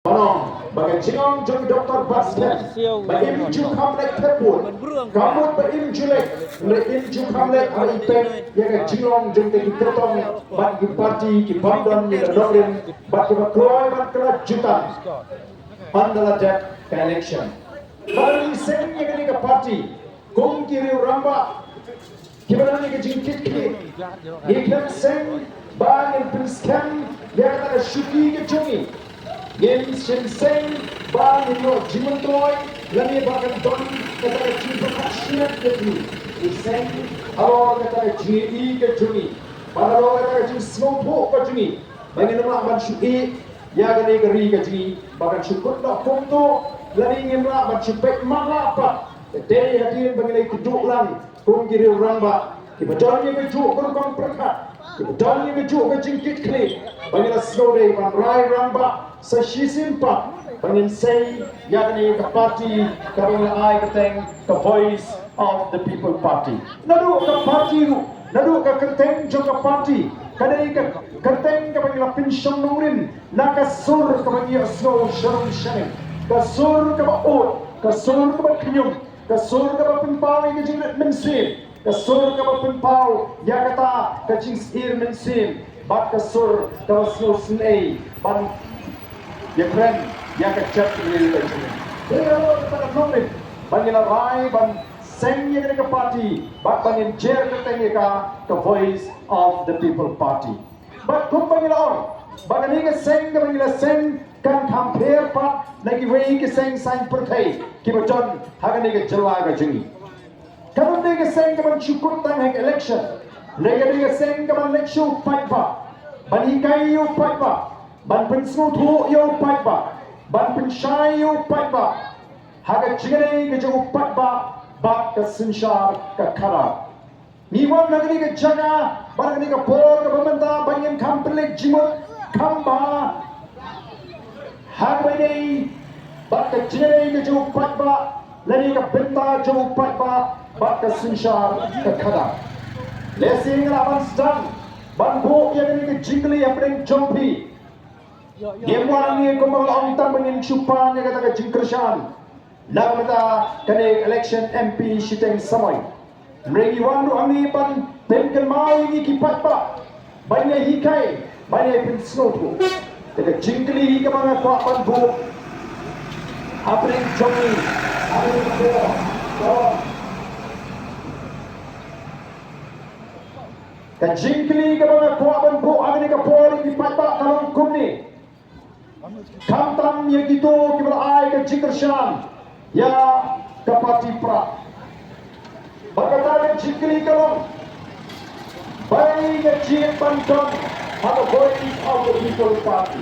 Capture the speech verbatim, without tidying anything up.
Ba ka jinglong jong Doctor Batskhem ba im ju kham leit thep vote, ka mut ba im ju leit, leit im ju kham leit ha i peit ïa ka jinglong jong ki kyrtong bad ki party ki bym don ïa ka nongrim bad kiba kloi ban kylla jutang ynda la dep ka election. Ba ngi seng ïa kane ka party kum ki riew rangbah kiba don ïa ka jingkitkhlieh, ngi khlem seng ba ngin pynskhem ïa kata ka shuki ka jong ngi. Ngin seng ba ngin ïoh jingmyntoi lane ba kan don kata ka jingpyrkhat shimet ka jong ngi. Ngi seng halor kata ka jingïohi ka jong ngi bad halor kata ka jingsngewthuh ka jong ngi ba ngin ym lah ban shu ïeh ïa kane ka ri ka jong ngi ba kan shu kut noh kumto, lane ngin lah ban shu peit matlah pat. Te dei hadien ba ngi la ïakynduh lang kum ki riew rangbah kiba don ïa kajuh ka rukom pyrkhat, kiba don ïa kajuh ka jingkitkhlieh, ba ngi la sngewdei ban rai rangbah sa shisien pat ba ngin sei ïa kane ka party kaba ngi la ai kyrteng ka Voice of the People Party. Naduh ka party ruh, naduh ka kyrteng jong ka party ka dei ka kyrteng kaba ngi la pynshong nongrim na ka sur kaba ngi ïohsngew sharum shaneng, ka sur kaba ud, ka sur kaba khñium, ka sur kaba pynpaw ïa ka jingrit mynsiem, ka sur kaba pynpaw ïa kata ka jingsyier mynsiem, bad ka sur kaba sngewsynei ban ïakren ïa ka jaitbynriew ka jong ngi. Te ka long kata ka nongrim ba ngi la rai ban seng ïa kane ka party bad ba ngin jer kyrteng ïa ka ka Voice of the People Party. Bad kumba ngi la ong ba kane ka seng kaba ngi la seng kan kham pher pat na kiwei ki seng saiñ pyrthei kiba don ha kane ka jylla ka jong ngi. Ka dei ka seng kaban shu kut tang ha ka election. Dei ka dei ka seng kaban leit sha u paidbah, ban hikai ïa u paidbah, ban pynsngewthuh ïa u paidbah, ban pynshai ïa u paidbah ha ka jingïadei ka jong u paidbah bad ka synshar ka khadar. Ngi wan ha kane ka jaka bad ha kane ka por kaba mynta ba ngin kham pynleit jingmut kham bha ha kaba ïadei bad ka jingïadei ka jong u paidbah lane ka bynta jong u paidbah bad ka synshar ka khadar. Lehse nga lah ban sdang ban buh ïa kane ka jingkylli hapdeng jong phi. Ngim wan hangne kumba nga la ong tang ba ngin shu pan ïa kata ka jingkyrshan na ka bynta kane ka election M P shiteng samoi. Hynrei ngi wan ruh hangne ban pynkynmaw ïa ngi ki paidbah ban ïa hikai, ban ïa pynsngewthuh. Te ka jingkylli kaba nga kwah ban buh hapdeng jong ngi, hapdeng jong ngi, ka jingkylli kaba nga kwah ban buh ha kane ka por ïa ki paidbah ka long kumne. Khamtam ïa kito kiba la ai ka jingkyrshan ïa ka party Prah. Bad kata ka jingkylli ka long, balei nga jied ban don ha ka Voice of the People Party?